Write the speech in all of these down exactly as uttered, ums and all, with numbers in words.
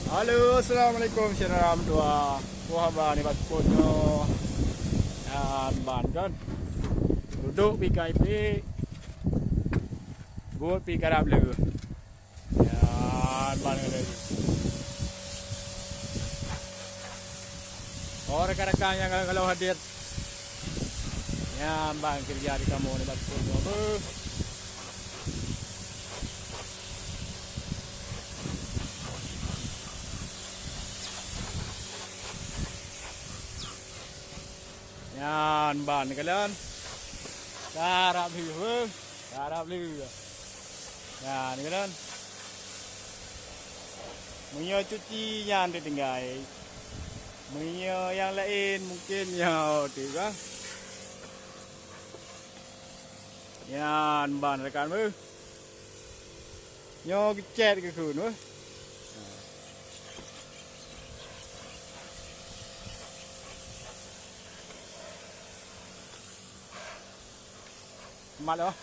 Halo, assalamualaikum syedara meutuah. Peue haba nibak seupôt nyoe? Nyan ban kan. Duduk pih ka ipiek. Buet pih ka rab lé. Nyan ban lagèe. Oh, rakan-rakan nyang ka lheueh hadir. Nyan ban keureuja di kamoe nibak seupôt nyoe. Beuh. Nyan ban kalon. Ka rab lé, beuh. Ka rab lé. Nyan kalon. Meunyoe cuci nyan teutinggai. Meunyoe nyang laén mungken nyoe teuh ka. Nyan ban rakan beuh. Nyoe geucet geukheun weh. Mat oh.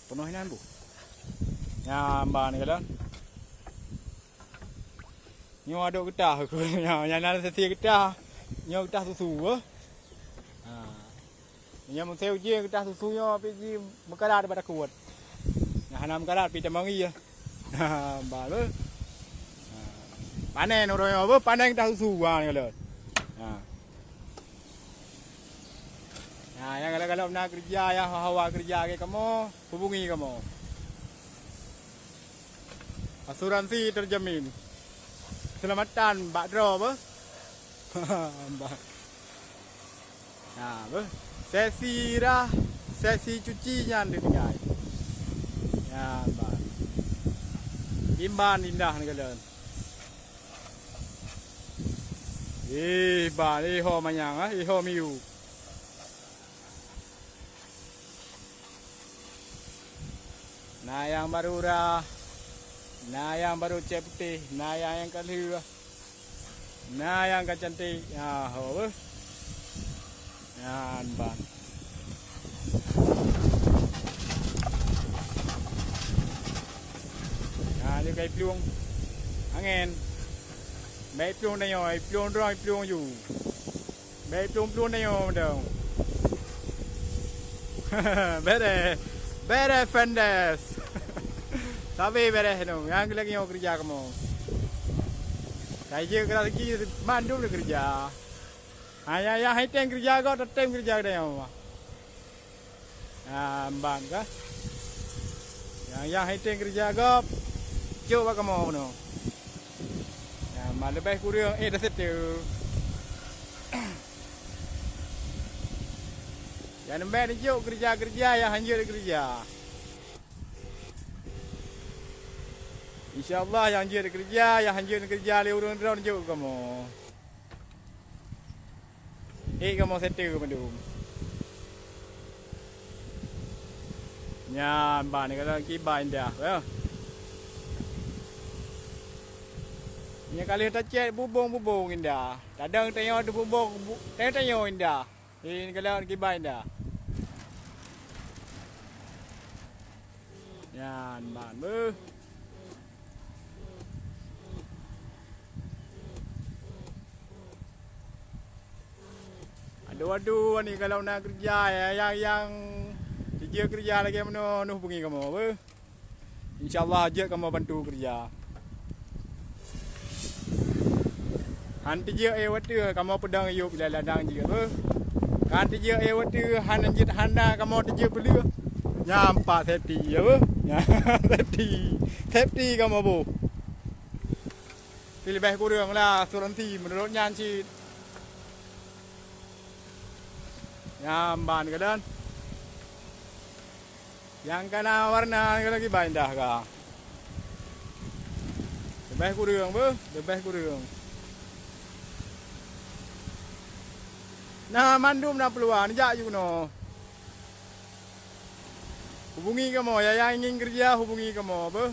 Peunoh inan bu. Nyan ban kalon. Nyoe aduk geutah. Nyan, nyan na sesi geutah. Nyoe geutah susu, eh. Ha. Nyoe meusé ujeuen geutah susu nyoe pih ji meukarat bak takot. Nyan hana meukarat pih tamong ie. Ba beuh. Ha. Panen uroe nyoe beuh, panen geutah susu ha nyoe lôn. Ha. Nah, nyang galak-galak na keureuja, nyang hawa-hawa keureuja lagèe kamoe, hubungi kamoe. Asuransi terjamin. Keuseulamatan bak droe beuh. Bah. Nah, beuh. Sesi rah, sesi cuci nyan ditinggai. Nyan, bah. Imban indah neukalon. Ih, bah, ih ho manyang, ah, ih ho miyueb. Na nyang barô rah, na nyang barô cèt putéh, na nyang, nyang ka lheueh, na nyang ka cantik. Nyan ho beuh. Nyan ban. Nyan lé ka iplueng. Angén. Bèk iplueng tanyoe, iplueng droe, iplueng ju. Bèk plueng-plueng tanyoe dong. Beres. Beres, Fendes. Sabe beres dong. Nyang lagèe nyoe keureuja kamoe. Ka jeuet keu raseuki mandum neukeureuja. Hanya nyang haitem keureuja gob, tatem keureuja tanyoe. Nyan ban ka. Nyang, nyang haitem keureuja gob, jok bak kamoe bunoe. Nyan ban leubeh kureueng, eh, dah seuteu. Nyang leubeh neujok keureuja-keureuja nyang hanjeuet keureuja. Insya Allah nyang jeuet keureuja, nyang hanjeuet keureuja lé ureueng droe neujok kamoe. Ék kamoe seuteu mandum. Nyan ban ka lôn kiban dah, ya. Nyan ka lheueh tacèt bubông-bubông indah. Tadong tanyoe teububông, bu-, tanyoe-tanyoe indah. Ini ka lôn kiban dah. Nyan ban beuh. Aduh, aduh, ni kalau na keureuja, ya, nyang, nyang jijeuet keureuja lagèe meunoe, neuhubungi kamoe beuh. Insya Allah jeuet kamoe bantu keureuja. Han teujeuet, eh, watèe kamoe peudong yub lam ladang jeuet beuh. Kan teujeuet, eh, watèe han jeuet hana kamoe teujeuet peuleueh. Nyan pat safety, ya beuh. Nyan safety. Safety kamoe boh. Tapi leubeh kureueng lah asuransi meunurot nyan cit. Nyan ban ka lôn. Nyang ka na warna lagèe ban dah ka. Leubeh kureueng beuh, leubeh kureueng. Na mandum na peuluang, jak ju keunoe. Hubungi kamoe, ya nyang ingin keureuja, hubungi kamoe beuh.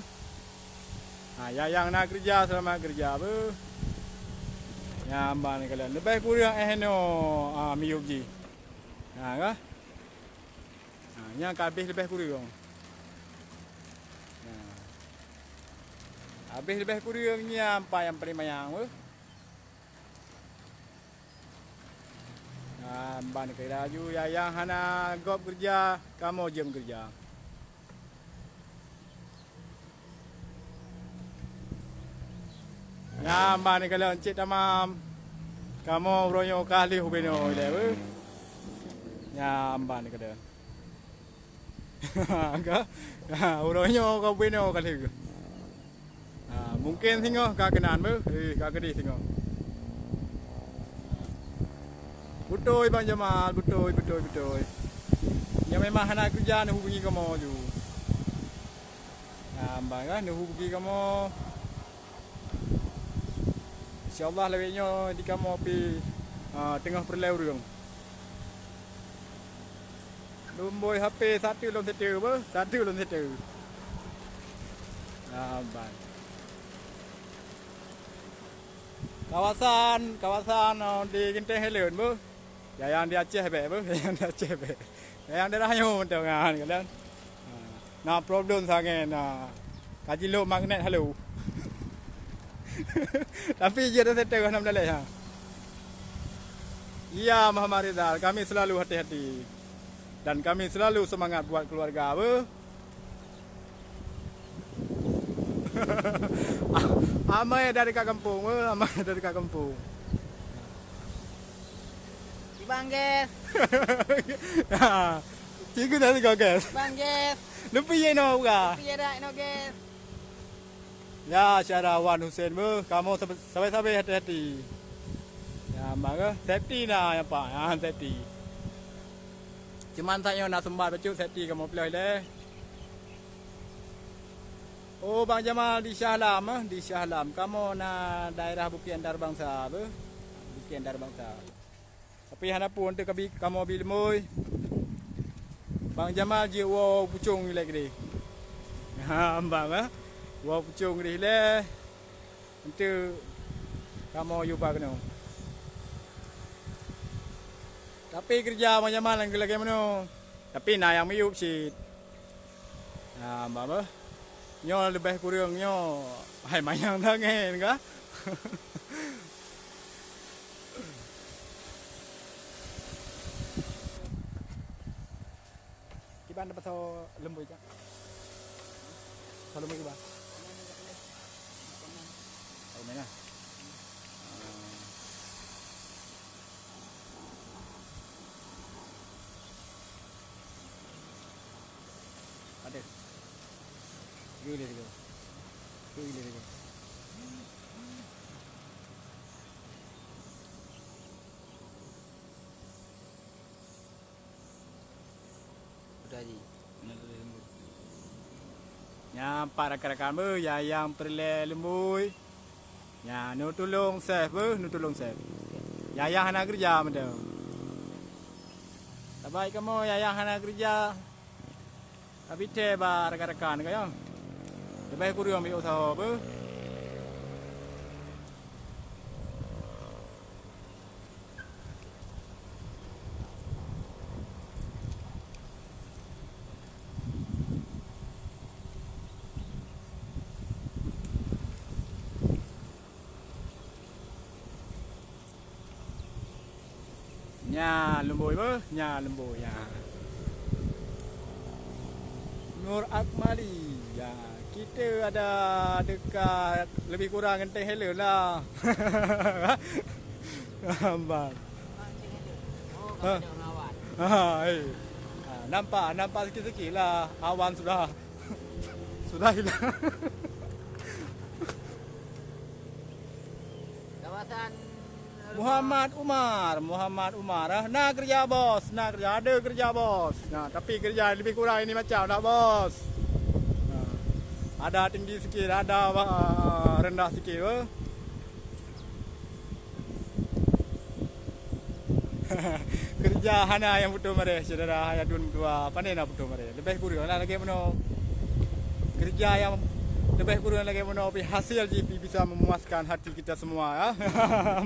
Ha, ya nyang na keureuja, seulamat keureuja beuh. Nyan ban kalon. Leubeh kureueng eh noe, ha, miyueb jih. Ha, ka? Ha, nyan ka habéh leubeh kureueng. Ha. Habéh leubeh kureueng nyan pat nyang paleng manyang weueh. Nyan ban keu laju, nyang hana gob keureuja, kamoe jeuem keureuja. Nyan ban keu lôn cit tamam. Kamoe uroe nyoe ka lheueh ubenoe ilée weueh. Nyan ban keu lôn. Ka, ka, uroe nyoe ka ubenoe ka lheueh. Ha, mungken singoh ka keunan beuh. Eh, ka keudeh singoh. Beutôi Bang Jamal, beutôi, beutôi, beutôi. Nyoe memang hana keureuja neuhubungi kamoe ju. Nyan ban ka neuhubungi kamoe. Insya Allah lawét nyoe di kamoe pih, ah, teungoh peureulée ureuëng. Lôn bôi H P satu lôn seuteu beuh, satu lôn seuteu. Nyan ban. Kawasan, kawasan, oh, di Genteng Hileuen beuh. Nyang di Aceh bèk beuh, nyang di Aceh bèk. Nyang daerah nyoe mantong nyan, kalon. Ha, na problem sangat na. Ka jilok magnet halo. Tapi jeuet seuteu hana meudaleh, ha. Iya, Muhammad Rizal, kami selalu hati-hati. Dan kami selalu semangat buat keluarga, beuh. Amai dari kat kampung, eh, amai dari kat kampung. Ibang gas. Ha, cikgu dari kat gas. Ibang gas. Lupa ye no buka. Tapi ada no gas. Ya, syara Wan Hussein beuh, kamoe sabe-, sabe-sabe hati-hati. Ya, maka safety na nyang pa, ha, safety. Cuman tanyoe na seumbat bacut safety kamoe peuleueh lé. Oh, Bang Jamal di Shah Alam, eh, di Shah Alam. Kamoe na daerah Bukit Antarabangsa, beuh. Bukit Antarabangsa. Tapi hana peue, untuk kabi-, kamoe bi leumui. Bang Jamal jeuet woe pucong ilée keudeh. Ha, ambang, eh. Woe pucong keudeh ilée. Enteuk kamoe yue ba keunoe. Tapi keureuja Bang Jamal lagée-lagée meunoe. Tapi na nyang miyueb cit. Na, bah, bah. Nyoe leubeh kureueng nyoe hai manyang tangen ka. Kiban dapat so lembui, Cak. So lembui kiban. Ayo main lah. Ah. Ada. Tiga gila tiga. Tiga gila tiga. Udah ji. Nyan pat rakan-rakan beuh, Yayang peureulée leumbui. Nyan, neutulông Sép beuh, neutulông Sép. Yayang hana keureuja mantong. Sabai kamoe Yayang hana keureuja. Tapi thée bak rakan-rakan ka nyoe. Leubeh kureueng miyueb saho beuh. Nya leumboi beuh, nya leumboi, nya. Nur Akmali, ya, kita ada dekat lebih kurang Genteng Hileuen lah. Hamba. Ha. Ha, eh. Ha, nampak, nampak sikit-sikit lah awan sudah, sudah hilang. Kawasan Muhammad Umar, Muhammad Umar, ah, na keureuja bos, na keureuja, ada keureuja bos. Nah, tapi keureuja lebih kurang ini macam nak bos. Nah, ada tinggi sikit, ada, ah, rendah sikit, beuh. Keureuja hana nyang putôh mareh, syedara, hai aduen dua, pane na putôh mareh. Leubeh kureueng lah lagée meunoe. Keureuja nyang leubeh kureueng lagée meunoe, tapi hasil jih pi bisa memuaskan hati kita semua, ya.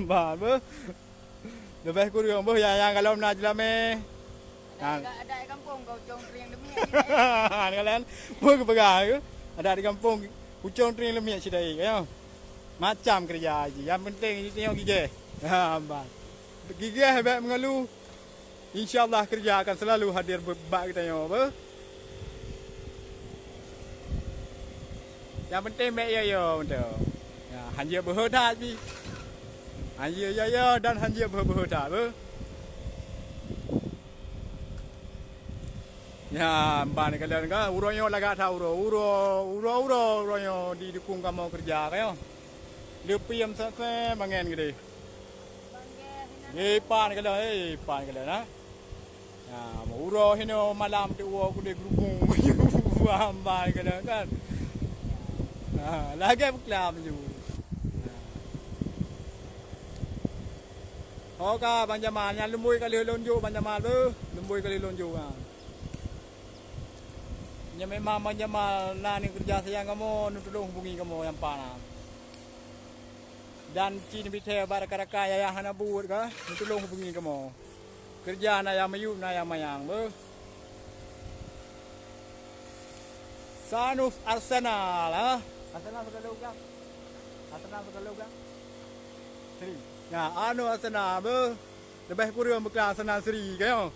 Bah, beuh. Leubeh kureueng beuh, ya, nyang galom na jeulamé. Ada, ada, ada kampung kau cong kering demi. Kan, beuh, geupeugah, ya. Ada di kampung. Pucong teuring leumiek sidai, ya. Macam keureuja jih. Nyang peunteng jih tanyoe gigeh. Ha, ban. Gigeh bèk meungeuluh. Insya Allah keureuja akan seulalu hadir bak geutanyoe, beuh. Nyang peunteng bèk yo-yo mantong. Ya, hanjeuet beuhe that jih. Hanjeuet yo-yo dan hanjeuet beuhe-beuhe that, beuh. Nyan ban kalon ka, uroe nyoe lagak that uroe, uroe, uroe, uroe, uroe nyoe didukung kamoe keureuja ka nyoe. Leupiem sasé bangen geude. Ipan kalon, eh, ipan kalon, ha. Nah, uroe hinoe malam teuwoe kudeh geurubung. Ban kalon kan. Nah, lagèe beuklam ju. Nah. Ho ka, Bang Jamal, nyan lumboi ka lheueh lôn jok, Bang Jamal, beuh. Lumboi ka lheueh lôn jok, ha. Nyan memang Bang Jamal na neukeureuja sayang kamoe, neutulông hubungi kamoe nyang pana. Dan ci neubithèe bak rakan-rakan nyang hana buet ka, neutulông hubungi kamoe. Keureuja na nyang miyueb, na nyang manyang, beuh. Sanus Arsenal, ha? Arsenal sudah logam. Arsenal sudah logam. Seri. Nah, anu Arsenal, beuh. Leubeh kureueng beuklam Arsenal seri, ka nyoe.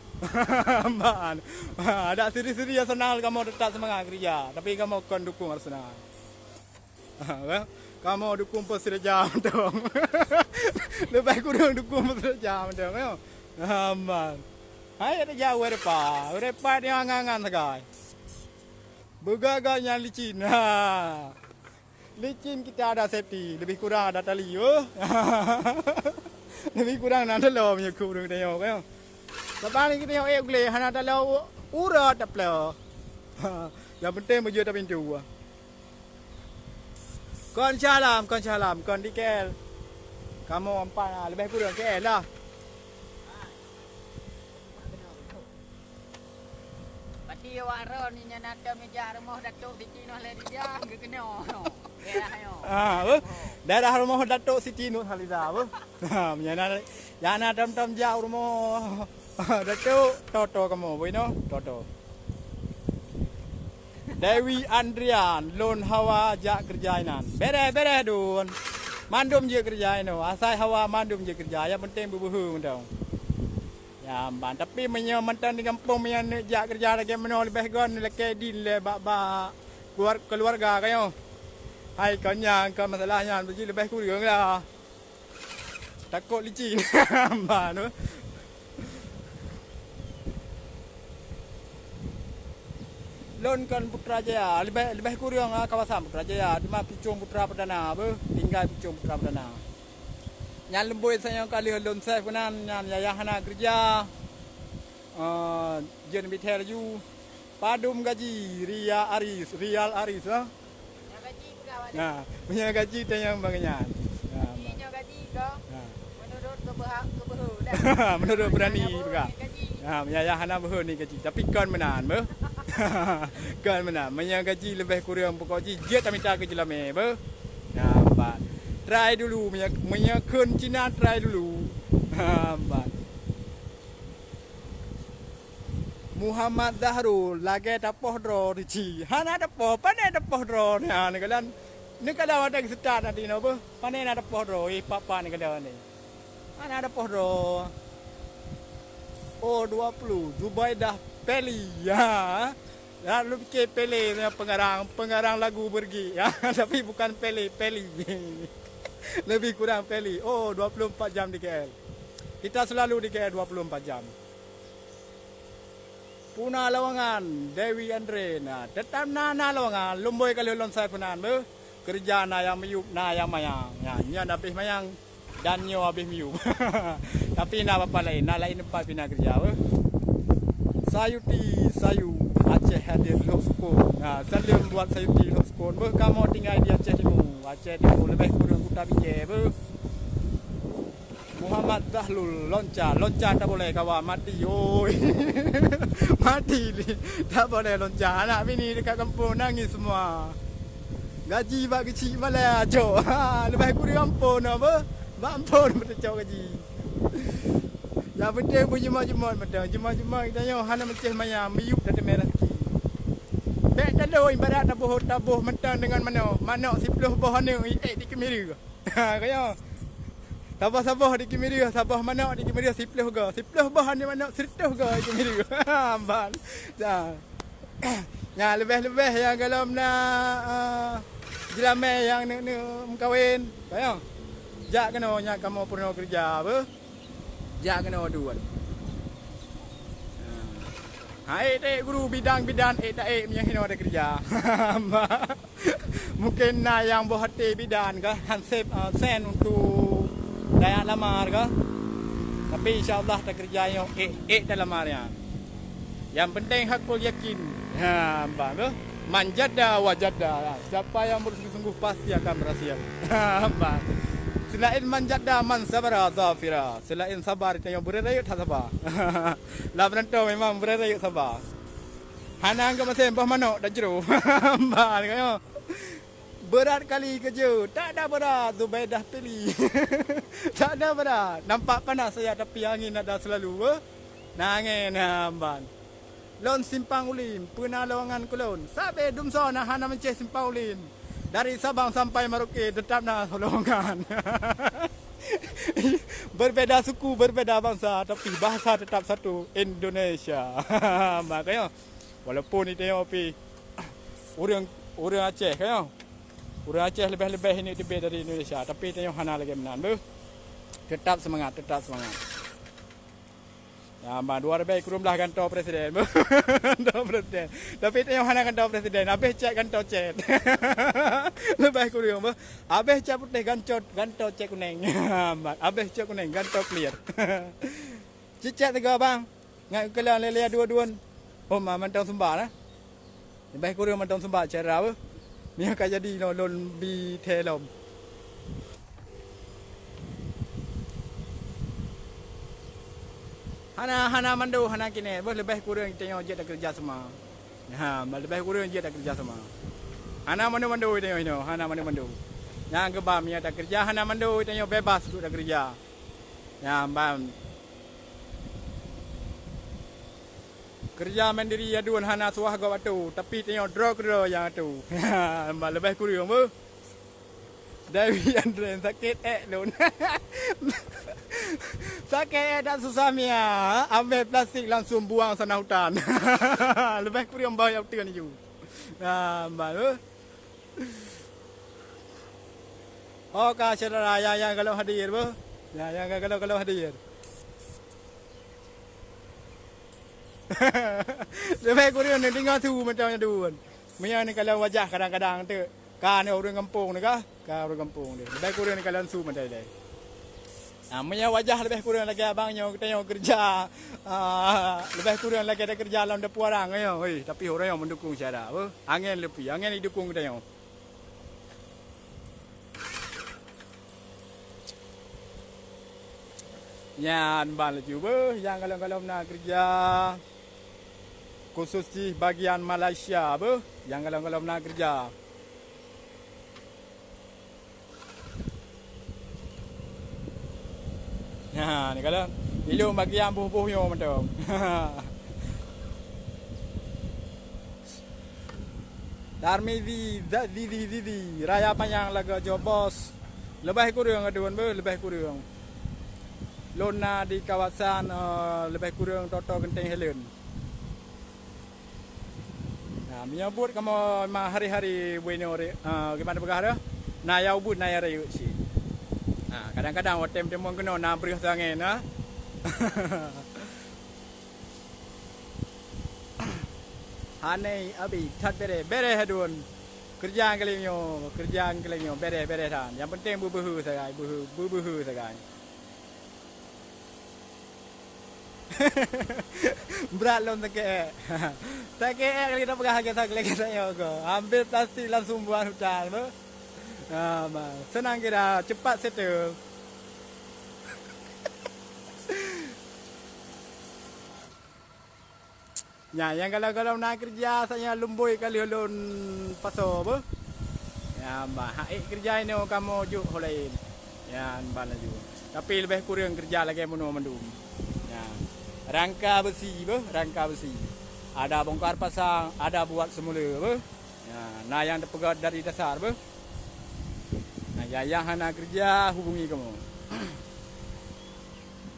Ban. Ha, adak seri-seri Arsenal kamoe teutap seumangat keureuja, tapi kamoe kon dukung Arsenal. Ha, kan? Kamoe dukung Persija mantong. Leubeh kureueng dukung Persija mantong, ka nyoe. Ha, ban. Hai, ada jauh Eropa. Eropa ni angan-angan sagai. Beugaga nyan licin. Ha. Licin kita ada safety, lebih kurang ada tali, oh. Lebih kurang na talo meunyoe keu ureueng tanyoe, kan? Saban kita nyoe ék gleh hana talo u-, urat taplo. Yang penting meujeuet pintu. Kon salam, kon salam, kon di K L. Kamoe empat, ah, lebih kurang K L lah. Pati awak ron ni nyan ateueh meujak rumoh Datuk Siti Nurhaliza geukeunoe. Daerah nyoe. Ah, apa? Daerah rumoh Datuk Siti Nurhaliza, apa? Ha, meunyan na, nyang na tom-tom jak rumoh Datuk, toto kamoe, boh inoe, toto. Dewi Andrian, lôn hawa jak keureuja inan. Bereh, bereh dun. Mandum jeuet keureuja inoe. Asai hawa mandum jeuet keureuja. Nyang penting beubeuhe mantong. Ya, ban. Tapi meunyoe mantong di gampông, meunyoe neuk jak keureuja lagèe meunoe leubeh gon, lakèe idin lé bak, bak keluar-, keluarga ka nyoe. Hai, kon nyan, kon masalah nyan, beuji leubeh kureueng lah. Takot licin. Ban tu. Lôn kon Putrajaya, leubeh, leubeh kureueng, ah, kawasan Putrajaya, teuma Pucong Putra Perdana, beuh, tinggai Pucong Putra Perdana. Nyan lumboi sang nyoe ka lheueh lôn save keunan, nyan yayah hana keureuja. Eh, jeuet neubithèe laju. Padum gaji Ria Aris, Rial Aris, ha? Nyoe gaji peugah awak. Nah, meunyoe gaji tanyong bak nyan. Nah, gaji nyoe gaji ko. Nah. Menurut keubeha-, keubehu dah. Menurut berani peugah. Gaji. Nah, meunyoe yah hana beuhu ni gaji. Tapi kon meunan, beuh. Kon meunan. Meunyoe gaji leubeh kureueng pokok jih, jeuet tamita keu jeulamé, beuh. Nah, nampak. Try dulu, meunyoe, meunyoe kheun Cina, try dulu. Nampak. Muhammad Zahrul, lagèe tapoh droe di ci. Hana tapoh, pane tapoh droe. Ha, neukalon, neukalon watèe geuseutôt nanti nyoe beuh. Pane na tapoh droe, eh, papa neukalon ni. Hana tapoh droe. Oh, dua puluh, Zubaidah Peli. Ya. Ya, lôn pike Pele nyan pengarang, pengarang lagu Beureugi. Ya, tapi bukan Pele, Peli. Lebih kurang Peli. Oh, dua puluh empat jam di K L. Kita selalu di K L dua puluh empat jam. Puna lawongan, Dewi Andre. Nah, teutap na, na lawongan. Lumboi ka lheueh lôn save peunan beuh. Keureuja na nyang miyueb, na nyang manyang. Nyan, nyan habéh manyang dan nyoe habéh miyueb. Tapi na bapa laén, na laén teumpat pih na keureuja beuh. Sayuti, Sayu, Aceh hadir lhok sukon. Nah, saleuem buat Sayuti lhok sukon. Beuh kamoe tinggai di Aceh Timu. Aceh Timu leubeh kureueng Kuta Bijèe beuh. Muhammad Zahlul, Lonca, Lonca tak boleh kawan, mati, oi. Mati ni, tak boleh Lonca. Anak bini dekat kampung nangis semua. Gaji bak keuchik malèe ajok. Ha, leubeh kureueng amphon apa? Bak amphon beuteucok gaji. Nyang penting pun jumôt-jumôt mantong. Jumôt-jumôt geutanyoe hana meucéh manyang, miyueb dan teumé raseuki. Bèk talo ibarat taboh, taboh mantong deungon manok. Manok siploh boh aneuk, ék di Keumireuh. Ha, kaya. Saboh-saboh di Keumireuh, saboh manok di Keumireuh siploh go. Siploh boh aneuk manok sireutoh go di Keumireuh. Ban. Dah. Nyan leubeh-leubeh nyang golom na, ah, jeulamé nyang neuk-neuk meukawen. Kaya. Jak keunoe nyan kamoe peurunoe keureuja, beuh. Jak keunoe dua. Ha, ék taék guru bidang-bidang, ék taék meunyoe hinoe ada keureuja. Mungkin na nyang boh até bidan kah, han sép, ah, sen untuk dayah lamar kah. Tapi insya Allah takeureuja nyoe, ék, ék talamar nyan. Yang penting hakul yakin. Ha, bah tu. Man jadda wa jadda. Siapa yang bersungguh-sungguh pasti akan berhasil. Ha, bah. Selain man jadda, man sabara zafira. Selain sabar, tanyoe beuraya that sabar. Lam rantau memang beuraya saba. Hana anggap masén boh manok dan jero. Bah, tengok. Berat kali keujeuet. Tak ada berat, Zubaidah Pili. Tak ada berat. Nampak panas saya, tapi angin ada selalu, eh. Na angin, ha, ban. Lôn simpang ulin, peue na lowongan keu lôn. Sabe dumsoe na hana meucéh simpang ulin. Dari Sabang sampai Merauke tetap na lowongan. Berbeda suku, berbeda bangsa, tapi bahasa tetap satu, Indonesia. Makanya, walaupun di tengok pi ureueng, ureueng Aceh, kan? Ureueng Aceh leubeh-leubeh ini teubiet dari Indonesia, tapi tanyoe hana lagèe meunan, beuh. Tetap semangat, tetap semangat. Ya, ban dua ribèe kureueng blah gantoe presiden, beuh. Gantoe presiden. Tapi tanyoe hana gantoe presiden, habéh cat gantoe cèt. Leubeh kureueng, beuh. Habéh cat putéh gantoe, gantoe cèt kunèng. Ban habéh cèt kunèng, gantoe clear. Cicak tiga bang. Ngat keukeulong lé-lé dua-dua. Oh, ma mantong sumba lah. Leubeh kureueng mantong sumba cara beuh. Meunyoe ka jadi lôn, lôn bi thee lom. Hana, hana mando, hana kinéh. Beuh leubeh kureueng tanyoe jeuet takeureuja sama. Ha, leubeh kureueng jeuet takeureuja sama. Hana mando-mando tanyoe inoe, hana mando-mando. Nyang keubah meunyoe takeureuja hana mando tanyoe bebas untuk takeureuja. Nyan ban. Keureuja mandiri aduen hana suah gob atô, tapi tanyoe droe keudroe nyang atô. Ban leubeh kureueng beuh. Dewi Andren, sakét ék lôn. Sakét ék dan susah mia. Ambil plastik langsung buang sana hutan. Leubeh kureueng beuh nyang uteuen ju. Nah, ban beuh. Oh, ka syedara nyang, nyang galak hadir beuh. Nyang, nyang galak-galak hadir. Leubeh kureueng neudeungoe su mantong nyan. Meunyoe neukalon wajah kadang-kadang teuk ka neuh ureueng gampông neuh kah? Ka ureueng gampông deh. Leubeh kureueng neukalon su mantong deh. Nah, meunyoe wajah leubeh kureueng lagèe abang nyoe, geutanyoe keureuja, ah, leubeh kureueng lagèe takeureuja lam dapur arang nyoe. Hei, tapi ureueng nyang meudukung syedara beuh. Angén leupie, angén idukung geutanyoe. Nyan ban laju beuh, nyang galom-galom na keureuja. Khusus jih bagian Malaysia beuh, nyang galom-galom na keureuja. Nyan, ni kalon. Ilôn bagian boh-boh nyoe mantong. Tarmizi, Za-, Zizi, Zizi, raya panyang lagoe jok bos. Leubeh kureueng aduen beuh, leubeh kureueng. Lôn na di kawasan, eh, leubeh kureueng Toto Genteng Helen. Nah, meunyoe buet kamoe ma hari-hari bunoe, eh, gimana peugah dah? Na nyang ubit, na nyang rayeuk cit. Nah, kadang-kadang watèe meuteumèe keunoe na breuh tangen, nah. Hana abéh that bèrèh, bèrèh aduen. Keureuja nyang keu lhèe nyoe, keureuja nyang keu lhèe nyoe, bèrèh, bèrèh that. Nyang penting beubeuhe sagai, beuhe, beubeuhe sagai. Brat lôn sakét ék. Sakét ék lagèe tapeugah lagèe sakét lagèe nyoe keuh. Ambil plastik langsung buang hutan, beuh. Ah, ma. Seunang kira, cepat settle. Nyan, nyang galom-galom na keureuja, saja lumboi ka lheueh lôn pasoe beuh. Nyan, bah, hak ék keureuja inoe kamoe jok ho laén. Nyan, ban laju. Tapi leubeh kureueng keureuja lagèe bunoe mandum. Nyan. Rangka beusi beuh, rangka beusi. Ada bongkar pasang, ada buat semula, beuh. Ya, na nyang teupeugah dari dasar, beuh. Nah, ya, nyang hana keureuja, hubungi kamoe.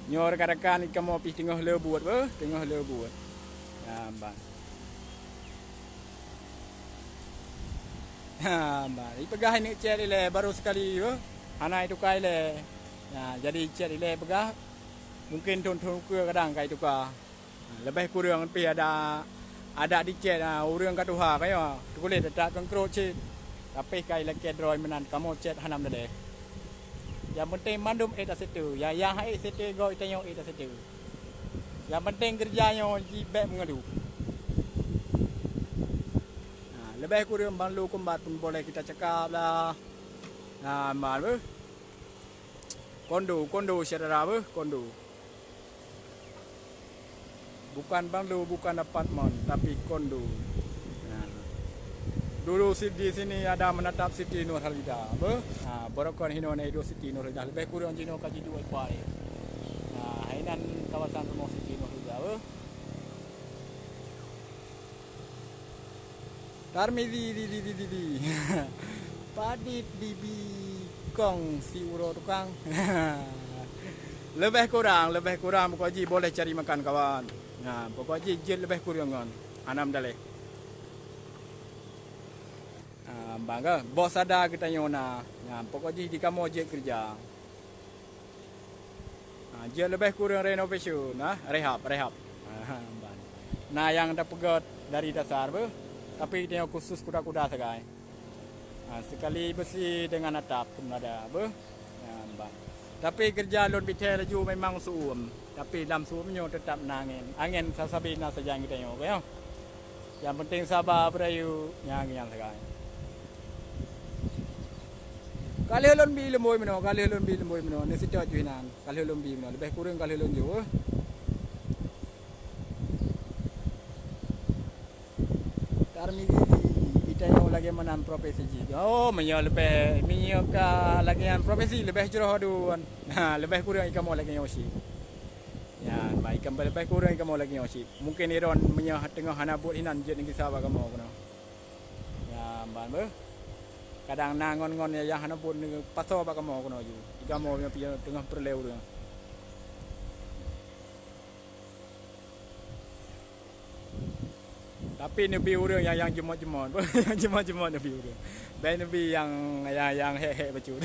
Nyoe rakan-rakan, kamoe pih teungoh le buet, beuh, teungoh le buet. Ya, ban. Ha, ban. Ipeugah ineuk cét ilée, baru sekali, beuh. Hana ituka ilée. Ya, jadi cét ilée peugah, mungkin thon-thon ukeue kadang ka ituka. Leubeh kureueng pih ada, ada dicet, ha, ureueng ka tuha ka nyoe, teukulét that keuengkrot cit. Tapi kai lakée droe meunan kamoe cét hana meudadeh. Nyang penting mandum ék taseuteu, ya, nyang hana ék seuteu goe tanyoe ék taseuteu. Nyang penting keureuja nyoe jibék meungeuluh. Ha, leubeh kureueng ban lôn kumbat pun boleh kita cakap lah. Ha, mal beuh. Kondo, kondo syedara beuh, kondo. Bukan banglo, bukan apartemen, tapi kondo. Nah. Dulu si-, di sini ada menatap Siti Nurhaliza, beuh. Ha, barokon hinoe na iduek Siti Nurhaliza. Leubeh kureueng jinoe ka jiduek ipai. Nah, hainan kawasan rumoh Siti Nurhaliza, beuh. Tarmizi, di, di, di, di, di. Padit bibi kong si uroe tukang. Leubeh kurang, leubeh kurang pokok jih boleh cari makan kawan. Nah, pokok jih jeuet leubeh kureueng ngon. Hana meudaleh. Ah, bangga. Boh sada geutanyoe na. Nah, pokok jih di kamoe jeuet keureuja. Ha, jeuet leubeh kureueng renovation, ha, rehab, rehab. Ha, ban. Na nyang tapeugét dari dasar beuh, tapi tanyoe khusus kuda-kuda sagai. Ha, sekali beusi dengan atap pun ada beuh. Ha, ban. Tapi keureuja lôn bithée laju memang su'um, tapi lam su'um nyoe teutap na angén. Angén sasabe na sajan geutanyoe, ka nyoe. Nyang penting saba beurayeuk nyang, nyang sagai. Ka lheueh lôn bi lumboi meunoe, ka lheueh lôn bi lumboi meunoe, neuseutôt ju inan, ka lheueh lôn bi meunoe, leubeh kureueng ka lheueh lôn jôh. Tarmizi, geutanyoe lagée meunan profesi jih. Oh, meunyoe leubeh, meunyoe ka lagée nyan profesi, leubeh jroh dun. Ha, leubeh kureueng kamoe lagée nyoe cit. Nyan, bah, ikan leubeh kureueng kamoe lagée nyoe cit. Mungkin iron meunyoe teungoh hana buet inan jeuet neugisa bak kamoe keunoe. Nyan, ban beuh. Kadang na ngon-ngon nyang hana buet neupasoe bak kamoe keunoe ju. Di kamoe nyoe pih teungoh peureulée ureueng. Tapi neubi ureueng nyang, nyang jeumot-jeumot. Nyang jeumot-jeumot neubi ureueng. Bék neubi nyang, nyang, nyang hék-hék bacut.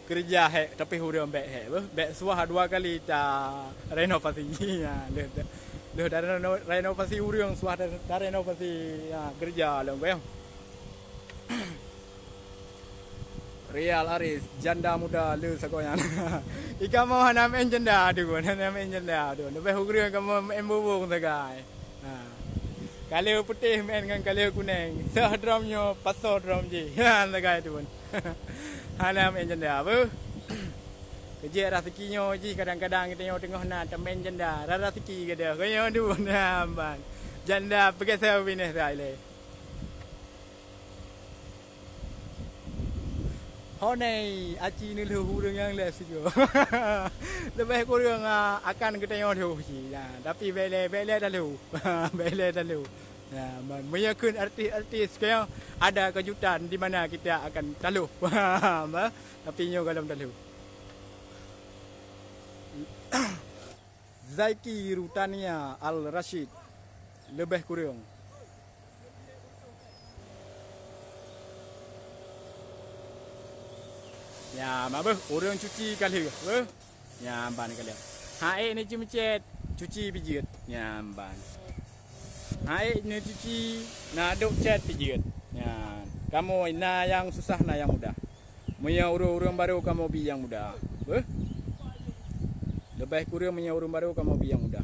Keureuja hék, tapi ureueng bék hék beuh. Bék suah dua kali ta renovasi. Nyan, lheueh, lheueh ta reno-, renovasi ureueng, suah ta, ta renovasi, ya, keureuja lom goyang. Real Aris, janda muda le sagoe nyan. Ikamoe hana meu'en janda tu, hana meu'en janda tu. Leubeh ureueng kamoe meu'en bubông sagai. Ha. Kaleu putéh meu'en ngon kaleu kuneng. Soh drom nyoe, pasoe drom jih. Ha, sagai tu pun. Hana meu'en janda beuh. Keujeuet raseuki nyoe jih kadang-kadang geutanyoe teungoh na tameu'en janda. Ra raseuki geudoh. Keu nyoe tu pun. Ha, ban. Janda peugeuseu binéh sai lé. Honei, aci neulheueh ureueng nyang lheueh sigoe. Leubeh kureueng, ah, akan geutanyoe lheueh cit. Nah, tapi bék lé, bék lé talheueh. Bék lé talheueh. Nah, man, meunyoe kheun artis-artis keu ada kejutan di mana kita akan talheueh. Bah, tapi nyoe gohlom talheueh. Zaiki Rutania Al Rashid, leubeh kureueng. Nyan, ma beuh, ureueng cuci ka lheueh, beuh. Nyan, ban ka lheueh. Ha'ék neucuci meucét, cuci pih jeuet. Nyan, ban. Ha'ék neucuci, na dok cét pih jeuet. Nyan, kamoe na nyang susah, na nyang mudah. Meunyoe ureueng-ureueng barô kamoe bi nyang muda, beuh. Leubeh kureueng meunyoe ureueng barô kamoe bi nyang muda.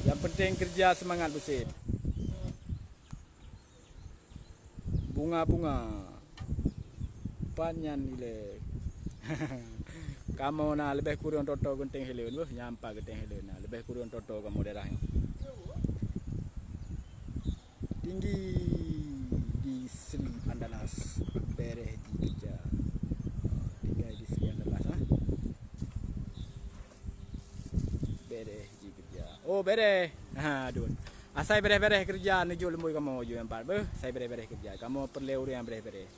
Nyang penting keureuja seumangat beusép. Bunga-bunga. Pat nyan ilée. Kamoe na leubeh kureueng toto geunteng hileuen, beuh. Nyan pat geunteng hileuen na. Leubeh kureueng toto kamoe daerah nyoe. Tinggi di Sri Andalas, bereh di keureuja. Tinggai di Sri Andalas, ha? Bereh di keureuja. Oh, bereh. Ha, dun. Asai bereh-bereh keureuja neujok lumbôi kamoe ju empat beuh. Asai bereh-bereh keureuja. Kamoe peureulée ureuëng nyang bereh-bereh.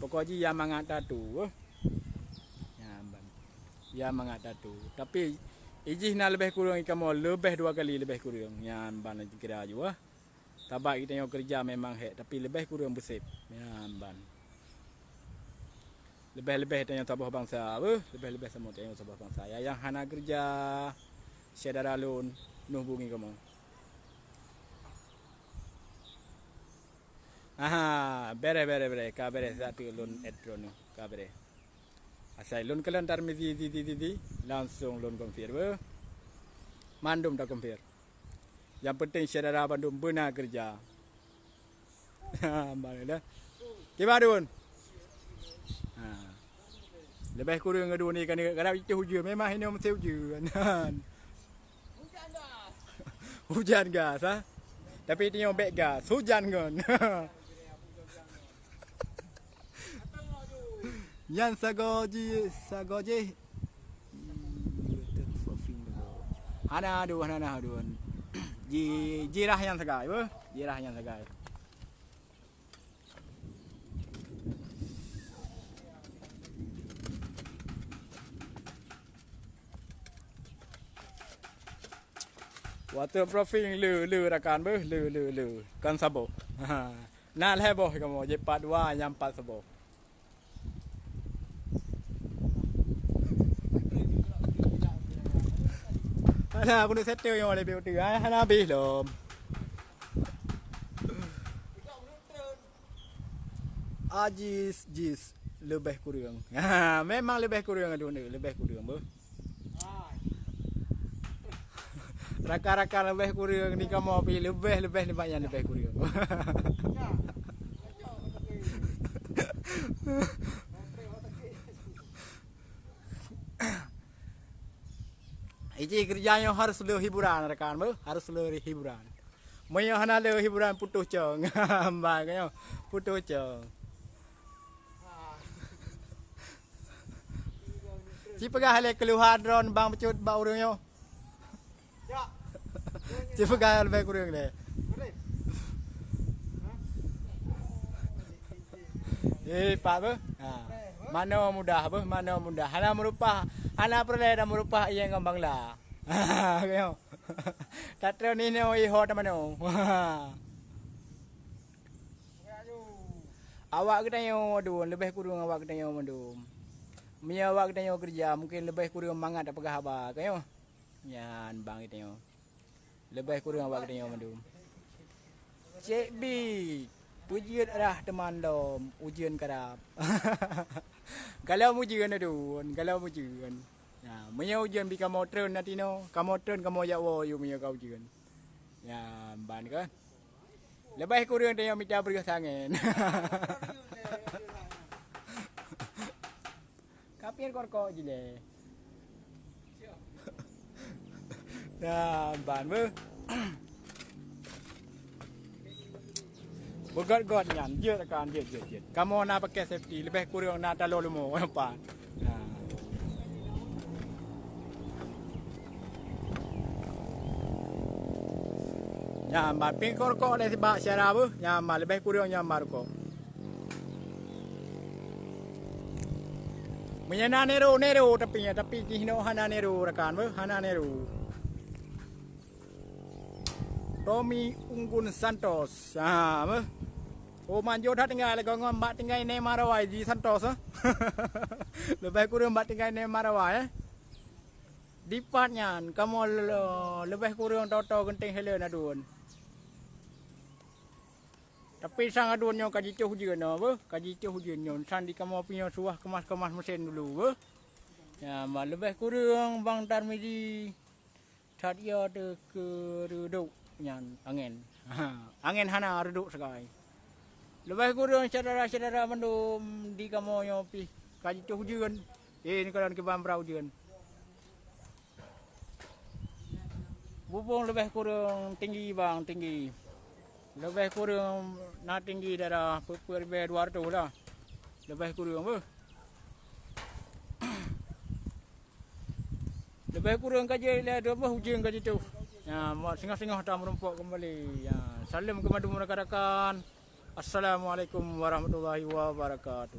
Pokok jih ya mangat tatu beuh. Ya ban. Ya mangat tatu. Tapi ijih na leubeh kureueng kamoe leubeh dua kali leubeh kureueng. Nyan ban kira ju ah. Sabab geutanyoe keureuja memang hék tapi leubeh kureueng beuseb. Nyan ban. Leubeh-leubeh tanyoe saboh bansa beuh, leubeh-leubeh samoe tanyoe saboh bansa. Ya nyang hana keureuja syedara lôn nuh bungi kamoe. Aha, bereh bereh bereh, ka bereh satu lôn add droeneuh, ka bereh. Asai lôn kalon tar misi si si si si, langsung lôn konfir beuh. Mandum ta konfir. Nyang penting syedara bandum beuna keureuja. Bang dah. Kiban dun. Ha. Leubeh kureueng dua ni kan kadang itu hujan memang ini mesti hujan. Hujan gas ha. Tapi itu nyobek gas, hujan kan. Nyan sagoe jih, sagoe jih. Hana aduh, hana nah aduh. Ji, jirah nyang sagai beuh. Jirah nyang sagai. Waterproofing le, le rakan beuh, le, le, le. Kan saboh. Na lhée boh kamoe, jipat dua nyang pat saboh. Alah, aku nak settle yang oleh beauty. Ah, hana habis lom. Ajis, jis, leubeh kureueng. Ha, memang leubeh kureueng tu ni, leubeh kureueng beuh. Rakan-rakan leubeh kureueng ni kamoe pi leubeh, leubeh nibak nyan leubeh kureueng. Iji keureuja nyoe harus le hiburan rakan beuh, harus le hiburan. Meunyoe hana le hiburan putôh cong. Mbak nyoe putôh cong. Ci peugah lé keuluhan droen bang bacut bak ureueng nyoe. Ci peugah leubeh kureueng lé. Eh, pak beuh. Ha. Manoe mudah beuh, manoe mudah. Hana meurupah, hana peureulée dan meurupah ié ngon bangla. Nyoe. Tatreun inoe iho tamanoe. Awak geutanyoe dun leubeh kureueng awak geutanyoe mandum. Meunyoe awak geutanyoe keureuja, mungken leubeh kureueng mangat tapeugah haba, ka nyoe. Nyan bang geutanyoe. Leubeh kureueng awak geutanyoe mandum. Cek bi, peujeuet rah teuma lom, ujeuen karab. Galom ujeuen adun, galom ujeuen. Nah, meunyoe ujeuen bi kamoe treun na tinoe, kamoe treun kamoe jak woe yue meunyoe ka ujeuen. Nyan ban kan. Leubeh kureueng tanyoe mita breueh sangen. Kapien korkok jilée. Ya, ban beuh. Beugöt-göt nyan, jeuet kan, jeuet, jeuet, jeuet. Kamoe na pakai safety, leubeh kureueng na taloe leumo, pan. Nah. Nyan ban pingkor rukok lé sibak syara beuh, nyan ban leubeh kureueng nyan ban rukok. Meunyoe na nero, nero tapi nya, tapi jih nyoe hana nero rakan beuh, hana nero. Tommy Unggun Santos. Ha, beuh. Oh, manjô that tinggai lagèe ngon bak tinggai Neymar awai di Santos, eh. Leubeh kureueng bak tinggai Neymar awai, eh. Dipat nyan, kamoe le-, leubeh kureueng toe-toe geunteng hileuen aduen. Tapi sang aduen nyoe ka jicoh ujeuen nyoe, beuh, ka jicoh ujeuen nyoe. Sang di kamoe pih nyoe suah keumas-keumas meusén dulu, beuh. Nyan, ma leubeh kureueng Bang Tarmizi. That ia teuh keureudok nyan angén. Ha, angén hana reudok sagai. Leubeh kureueng syedara-syedara mandum di kamoe nyoe pih ka jicoh ujeuen. Eh, ni kalon kiban bra ujeuen. Bubông leubeh kureueng tinggi bang, tinggi. Leubeh kureueng na tinggi daerah peuet-peuet leubeh dua reutôh lah. Leubeh kureueng beuh. Leubeh kureueng ka jeuet lé dua boh ujeuen ka jituh. Ya, singoh-singoh tameurumpok kembali. Ya, salam keu mandum rakan-rakan. Assalamualaikum warahmatullahi wabarakatuh.